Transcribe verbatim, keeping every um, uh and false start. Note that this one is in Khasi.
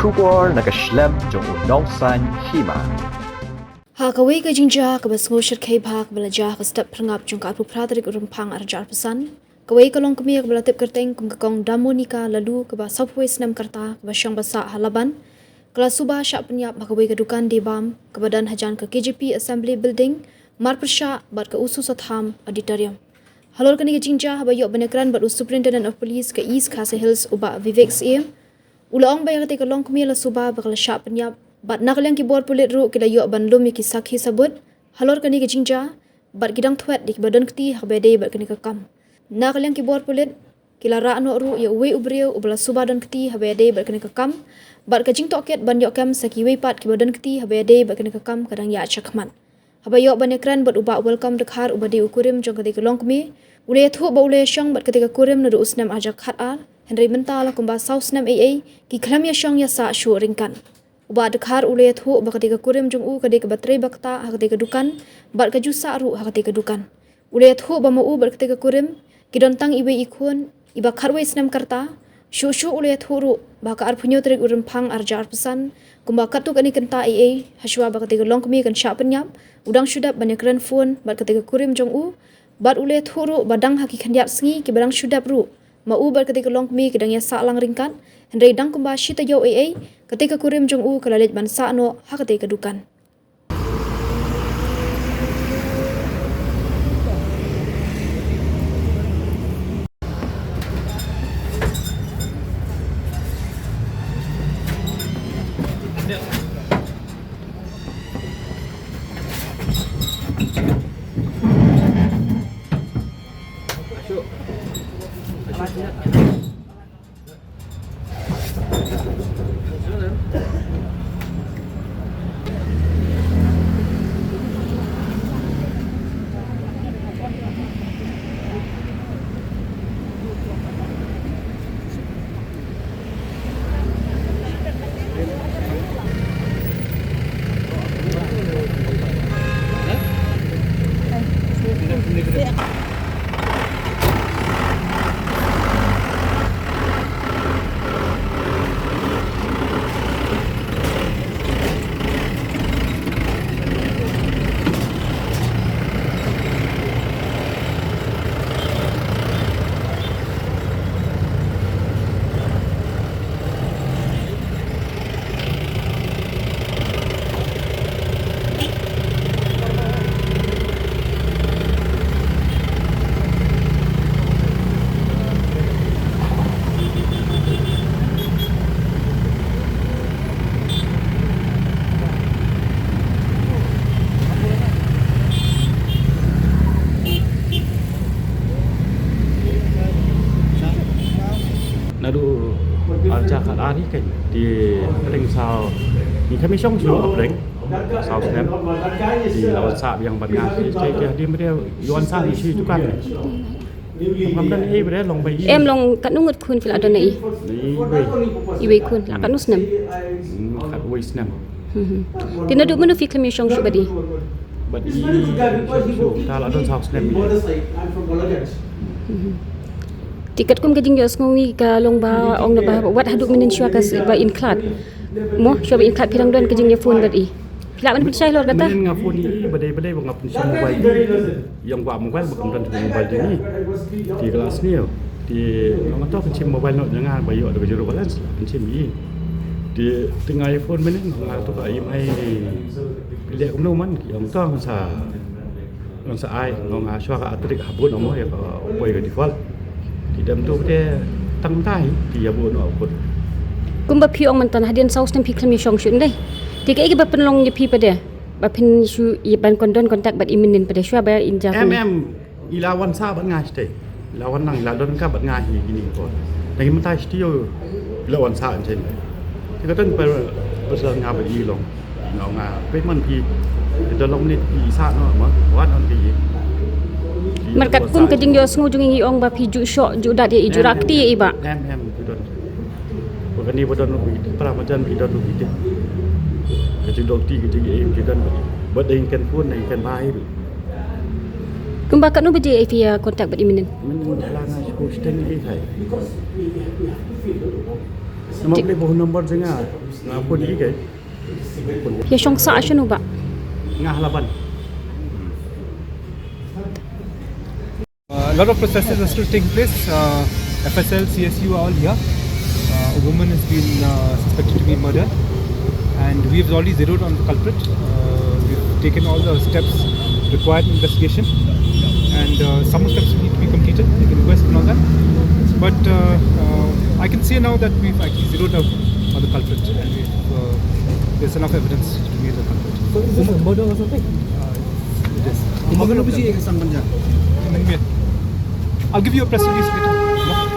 Khubor na ka shlem jong u nongsaiñ hima. Ha kawei ka jingjia kaba sngewsyrkhei bha kaba la jia ha ka step phyrngap jong ka arphew phra tarik u Rymphang arhajar arphew san, kawei ka longkmie kaba la tip kyrteng kum ka Kong Damonika Laloo kaba sawphew wei snem ka rta kaba shong ba sah ha Laban, ka la suba shah pynïap ha kawei ka dukan die bam kaba don hajan ka K J P Assembly Building, marpyrshah bad ka Usu Satham Auditorium. Halor kane ka jingjia, haba ïoh ban ïakren bad u Superintendent of Police ka East Khasi Hills, u Bah Vivek Syiem, u la ong ba ïa katei ka longkmie la suba ba ka la shah pynïap, bad na ka liang ki bor pulit ruh ki la ïoh ban lum ïa ki sakhi sabut halor kane ka jingjia, bad ki dang thwet ïa kiba don kti ha kaba ïadei bad kane ka kam. Na ka liang ki bor pulit, ki la rah noh ruh ïa uwei u briew uba la suba don kti ha kaba ïadei bad kane ka kam, bad ka jingtohkit ban ïoh kem sa kiwei pat kiba don kti ha kaba ïadei bad kane ka kam ka dang ïaid shakhmat. Haba ïoh ban ïakren bad u Bah Welcome Dkhar uba dei u kurim jong katei ka longkmie, u la ïathuh ba u la ïashong bad katei ka kurim naduh u snem arhajar khatar, hynrei mynta la kumba saw snem eiei ki khlem ïashong ïasah shuh ryngkat. U Bah Dkhar u la ïathuh ba katei ka kurim jong u ka dei kaba trei ba ktah ha katei ka dukan, bad ka ju sah ruh ha katei ka dukan. U la ïathuh ba ma u bad katei ka kurim ki don tang iwei i khun, iba khatwei snem ka rta. Shuh shuh u la ïathuh ruh ba ka arphew hynñiew tarik u Rymphang arhajar arphew san, kumba katto katne kynta eiei, hashwa ba katei ka longkmie kan shah pynïap, u dang shu dep ban ïakren phone bad katei ka kurim jong u, bad u la ïathuh ruh ba dang ha ki khyndiat sngi kiba dang shu dep ruh, ma u bad katei ka longkmie ki dang ïasah lang ryngkat, hynrei dang kumba shi taïew eiei, katei ka kurim jong u ka la leit ban sah noh ha katei ka dukan. Naduh arhajar khatar hi kein, te pdeng saw, ngi khlem ïashong shuh pdeng saw snem. Te la wan sah biang bad nga, te, te, te hadien ba dei ïa wan sah ngi shu ïa dukan. Ngam don ei ba dei, long ba i. Em, long katno ngut khun phi la don na i? Iwei. Iwei khun, la katno snem? Hmm, khatwei snem. Hmm. Te naduh mynno phi khlem ïashong shuh bad i? Bad i, shuh, shuh, ta la don saw snem i. Hmm. Te katkum ka jingïohsngew ngi ka long ba ong na ba wat haduh mynnin shuwa ka s-, ba in khlad. Mo, shuwa ba in khlad phi dang don ka jingïaphone bad i. Phi lah ban pynshai halor kata? Mynnin nga phone ïa i, ba dei, ba dei ba nga pynshim mobile. Ïa nga kwah mobile ba kam don mobile jong ngi. Te ka la sniew. Te nga ong to pynshim mobile noh jong nga ba ïoh da ka zero balance, pynshim ïa i. Te, te nga ïa phone mynnin nga to ka ïa mai. Leh kumno man, ïa nga to nga sa Ngan sa ai, nga ong shuwa ka atrik ha bun mo ïa ka poi ka default. Te dam tu te tang tai te ïa bun o bun. Kumba phi ong mynta hadien saw snem phi khlem ïashong shuh, ym dei? Te kaei kaba pynlong ïa phi pat de ba phin shu ïa ban kon don contact bad i mynnin pat de shuwa ba in ja. Em, em, i la wan sah bad nga shatei. I la wan lang, i la don ka bad nga hi kine ki por. Te mynta shatei i la wan sah shatei. Te ka don per, per nga bad i long. Nga ong, ah, phi mon phi, phi da long ne phi sah noh, ma, wan on phi. Mar katkum ka jingïohsngew jong ngi ong ba phi ju shoh, ju dat ïa i, ju rah kti ïa i bah. Em, em, phi don. Ba kane ba don ruh phi, para marjan phi don ruh phi. Ka jingdoh kti, ka jingïa im phi don. Ba dei kan phone, dei kan bai ruh. Kumba katno baje phi ïa contact bad i mynnin? Mynnin la nga shu shteng i thai. Namar balei ba u number jong nga nga phone ïa ki? Ïa shong sah shano ba? Nga ha Laban. Uh, a lot of processes are still taking place. Uh, F S L, C S U are all here. Uh, a woman has been uh, suspected to be murdered, and we've already zeroed on the culprit. Uh, we've taken all the steps required in investigation, and uh, some steps need to be completed, like inquest and all that. But uh, uh, I can say now that we've actually zeroed out on the culprit, and we've, uh, there's enough evidence to meet the culprit. So is this a murder or something? Uh, it is. Murder. I'll give you a press release later.